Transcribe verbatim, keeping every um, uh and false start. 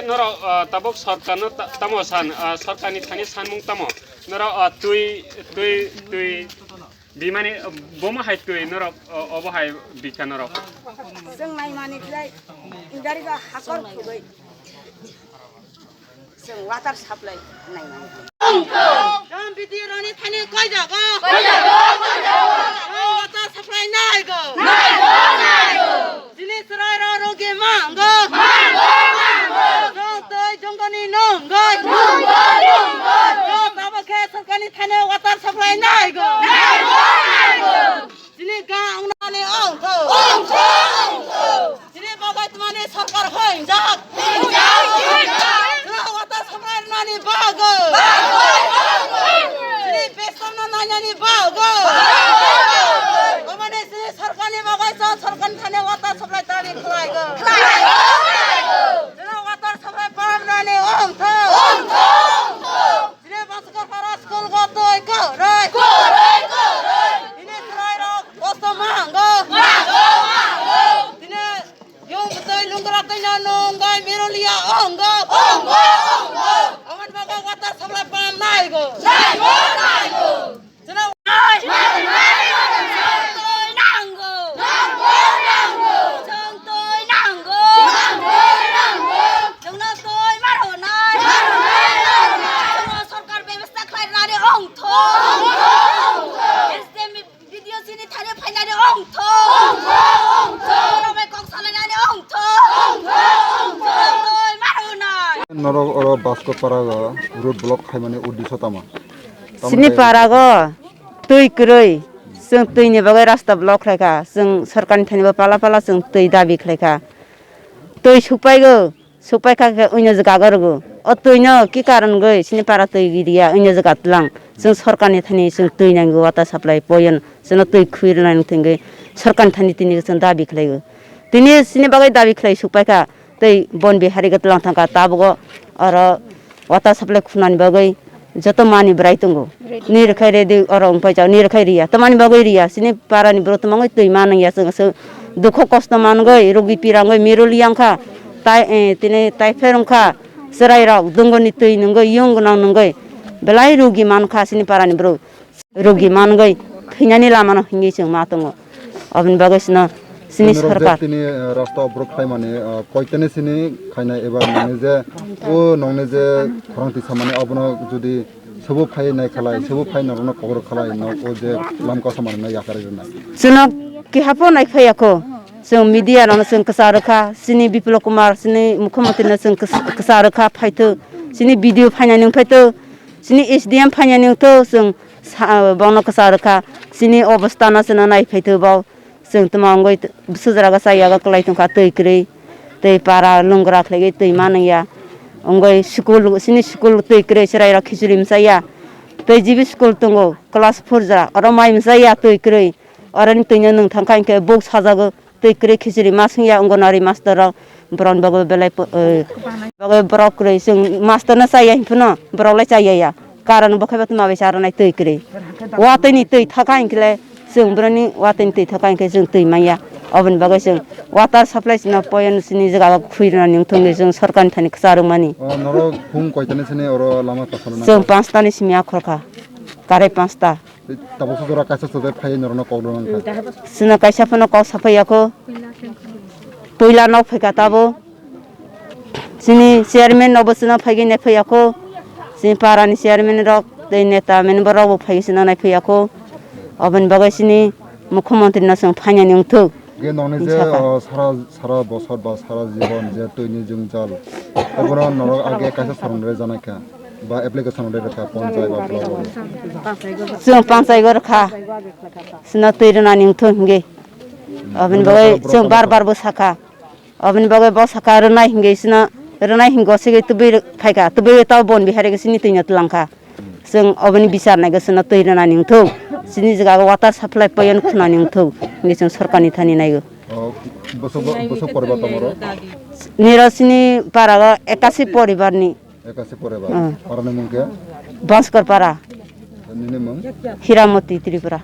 Norok, ah, tabuk sorkarno ta-, tamo san, ah, sorkarni thani sanmung tamo? Norok, ah, twi, twi, twi bimani, ah, bomo hai twi norok, ah, obo hai bikha norok. Chwng naimani khlai, indari ba hakor khugwi. Chwng water supply naimani. Jam B D O ni thani koi jago? Koi jago, koi jago. Water supply nai go? Nai go, nai go. Chini chwrairok rogi mango. Mango, mango. Jong twi jongoni nongoi. Nongoi, nongoi. Jong abo khe sorkarni thani water supply nai go? Nai go, nai go. Chini ga wngnani ongtho. Ongtho, ongtho. Chini bagwi tmani sorkar hwnjak. Hwnjak, hwnjak. Chwla water supply rwnani bagwi. Bagwi, bagwi. Chini bestorno nainani bagwi. Bagwi, bagwi. Omoni chini sorkarni bagwi chwng sorkarni thani water supply tani khlaigo. Khlaigo, khlaigo. Chwla water supply pump rwnani ongtho. Ongtho, ongtho. Chini Baskor para school go twi kwrwi. Kwrwi, kwrwi. Chini chwrairok kosto mango. Mango, mango. Chini yung twi lungra twi no nungoi mirulia ongo. Ongo, ongo. Aboni bagwi water supply pump naigo. Naigo, naigo. Chwla twi nango. Nango, nango. Chwng twi nango. Nango, nango. Chwngno twi ma rwnai. Ma rwnai, ma rwnai. Chwngno sorkar bebostha khlai rwnani ongtho. Ongtho, ongtho. S D M B D O chini thani phainani ongtho. Ongtho, ongtho. Chwngno bai kok salainani ongtho. Ongtho, ongtho. Chwngno twi ma rwnai. Norok oro Baskor para o road block khaimani uddesho tamo? Chini parago twi kwrwi, chwng twini bagwi rasta block khlaikha, chwng sorkarni thani bo pala pala chwng twi dabi khlaikha. Twi sukpaigo, sukpaikha khe uino jaga rwgo. O twino ki karon gwi chini para twi riya, uino jaga tlang. Chwng sorkarni thani chwng twi nango, water supply point, chwngno twi khwi rwnani thwngwi sorkarni thani tini chwng dabi khlaigo. Tini chini bagwi dabi khlai sukpaikha. Tei bon bihari gotlang thangkha, tabuk oro water supply khunani bagwi joto mani bwrai tongo. Nirwkhai ready oro wngpai chao, nirwkhai riya, tamani bagwi riya, chini parani borok twmangwi twi manwngya, chwng aswk dukho kosto mangwi, rugi pirangwi, miruli yangkha, tai, eh, tini typhoid wngkha, chwrairok dungoni twi nungwi, yung gwnang nungwi, belai rugi mankha chini parani borok. Rugi mangwi thwinani lamano hwnwi chwng ma tongo. Aboni bagwi chwngno chini sorkar. Tini, eh, rasta obrok khlaimani, eh, koitene chini khainai eba nongni je, o nongni je khorang tisamani abono jodi sobo phai nai khalai, sobo phai norokno kokro khalai, no o je lam kosom manwi yakarwi rwnai. Chwngno keha pho nai phaiya kho. Chwng media rokno chwng kwcharo kha, chini Biplop Kumar, chini mukhyamantri no chwng kwch-, kwcharo kha, phaitho, chini B D O phainani wngphaitho, chini S D M phainani wngtho, chwng Sa-, bono kwcharo kha, chini obostha no chwngno naiphai twi bo, chwng tamo wngwi t-, bwswk jora o chaya o kwlai tongkha twi kwrwi, tei para lungra khlaigwi twi manwngya, wngwi school, chini school twi kwrwi chwrairok khichuri mchaya, tei G B school tongo class four jora, oro mai mchaya twi kwrwi, oroni twino nwng thangkha hinkhe buk sajago. Twi kwrwi khichiri ma swngya Anganwadi master rok, borok ni bagwi belai po-, eh, bagwi borok kwrwi chwng master no chaya hinphano borok lai chaya ya, karon bo khe bo tma bai cha rwnai twi kwrwi. Watwi ni twi thaka hinkhe le chwng borok ni watwi ni twi thaka hinkhe chwng twi manya, oboni bagwi chwng water supply chwngno point chini jaga o khwi rwnani wngthok hinwi chwng sorkar ni thani kwcharo mani. O norok phung koitani sini oro lama kaphano nai? Chwng panch ta ni simi akhor kha, karai panch ta. Tabuk sujura kaisa sujai phai norokno kok rwna kha. Chwngno kaisa phano kok saphai yakho. Puila nok phaikha tabo. Chini chairman nobo chwngno phaigwi naiphai yakho. Chini para ni chairman rok tei neta member rok bo phaigwi chwngno naiphai yakho. Oboni bagwi chini mukhyamantri no chwng phainani wngthok. Ge nokni je, Saka. O, sara, sara bosor ba sara jibon je twini jwngjal, obono norok age kaisa samung rwjak nai kha, ba application rwjak kha ponchai ba block o. Chwng panchai gor kha, chwngno twi rwnani wngthok hinwi. Aboni bagwi chwng bar bar bo sakha. Aboni bagwi bo sakha rwnai hinwi chwngno rwnai hinwi gosegwi tubui phaikha, tubui tabo bon bihari gwi chini twino twlang kha. Chwng oboni bichar nai gwi chwngno twi rwnani wngthok, chini jaga o water supply point khwnani wngthok hinwi chwng sorkar ni thani naigo. O, bwswk, bwswk poribar tongmoro? Niro chini para o ekasi poribar ni. Ekasi poribar. Hmm. Para ni mung khe? Baskor para. Nini mung? Hiramoti Tripura.